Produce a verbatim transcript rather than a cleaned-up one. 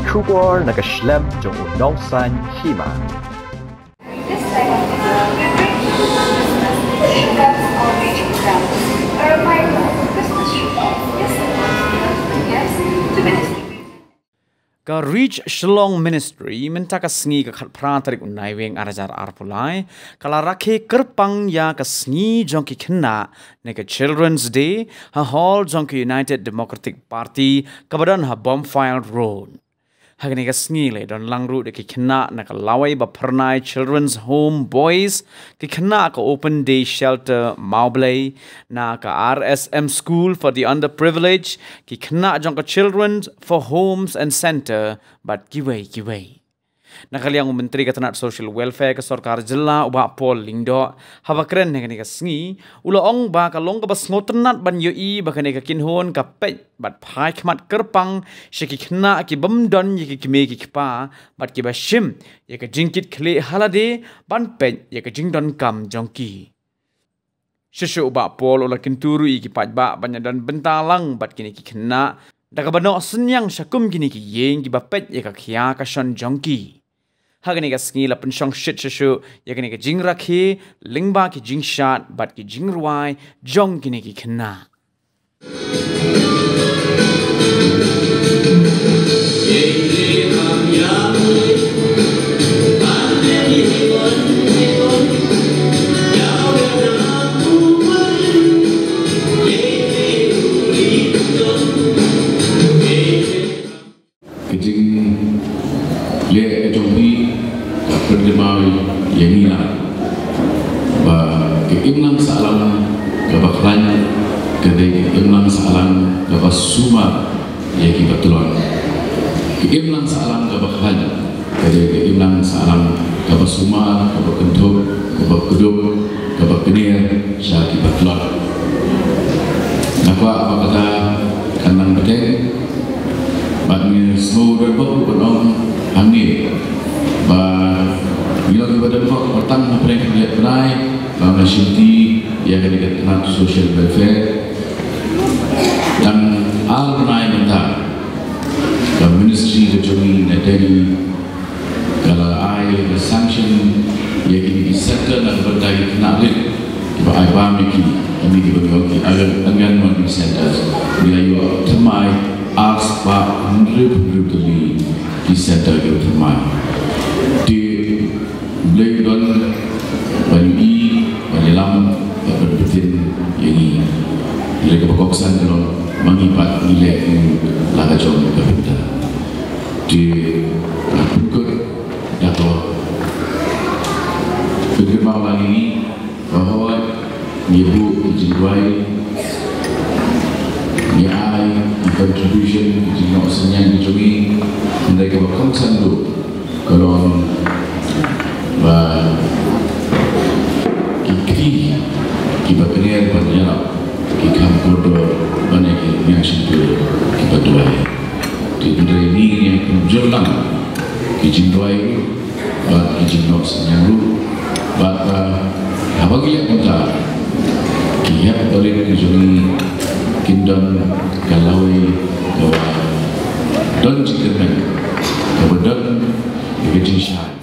Khubor na ka shlem jong u nongsan hima. This time of the year, we bring you the Christmas message from Outreach Program. A reminder, Christmas should be yes, yes, to be distributed. Ka Reach Shillong Ministry mynta ka sngi ka khatphra tarik u Naiwieng ar hajar arphew lai ka la rakhe kyrpang ïa ka sngi jong ki khynnah ne ka Children's Day ha hall jong ka United Democratic Party kaba don ha Bonfire Road. Ha kane ka sngi la don lang ruh da ki khynnah na ka Lawei Baphyrnai Children's Home Boys, ki khynnah ka Open Day Shelter Mawblei, na ka R S M School for the Underprivileged, ki khynnah jong ka Children for Homes and Centre bad kiwei kiwei. Na ka liang u Myntri ka tnat Social Welfare ka sorkar jylla u Bah Paul Lyngdoh, haba kren ha kane ka sngi, u la ong ba ka long kaba sngewtynnat ban ïohi ba kane ka kynhun ka peit bad phai khmat kyrpang sha ki khynnah ki bym don ïa ki kmie ki kpa bad kiba shim ïa ka jingkitkhlieh ha lade ban peit ïa ka jingdonkam jong ki. Shuh shuh u Bah Paul u la kyntu ruh ïa ki paidbah ban ïa don bynta lang bad kine ki khynnah da kaba noh synñiang sha kum kine ki ïing kiba peit ïa ka khia ka shon jong ki. Ha kane ka sngi la pynshong shit shuh shuh ïa kane ka jingrakhe lyngba ki jingshad bad ki jingrwai jong kine ki khynnah. Ka jingleh ka jong phi ka pyndep ïa ngi la ba ka imlang sahlang kaba khlaiñ ka dei ka imlang sahlang kaba sumar ïa kiba tlot. Ka imlang sahlang kaba khlaiñ ka dei ka imlang sahlang kaba sumar, kaba kynthup, kaba kdup, kaba kner sha kiba tlot. Nga kwah ba kata kan nang bteng. Bad ngi sngewdon bok ban ong hangne ba ngi long kiba don bok ba tang hapdeng ka leh bnai ba nga shimti ïa kane ka tnat social welfare. Tang ar bnai mynta ka ministry ka jong ngi na Delhi ka la ai ka sanction ïa kine ki centre na ka bynta ki khynnah rit kiba ai bam ïa ki, kine kiba ngi ong ki Anganwadi centres. Ngi la ïoh thymmai ar spah hynriew hynriew tylli ki centre kiba thymmai. Te Blei u don ban ïohi, ban ïalam bad ban pynbteng ïa ngi. Hynrei kaba kongsan ka long ma ngi pat ngi leh ïa la ka jong ka bynta. Te nga pynkut da ka pynkynmaw lang ïa ngi ba hooid ngi buh ki jingduwai, ngi ai ki contribution, ki jingnoh synñiang ki jong ngi, hynrei kaba kongsan ruh ka long ba ki kti kiba kner ban ïarap ki kham kordor ban ïa ki miang shyntur kiba duwai. Te hynrei ngi ngi pynjur lang ki jingduwai ruh bad ki jingnoh synñiang ruh bad ba haba ngi leh kumta ki hep barit ki jong ngi kin don ka lawei kaba don jingkyrmen, kaba don ka jingshai.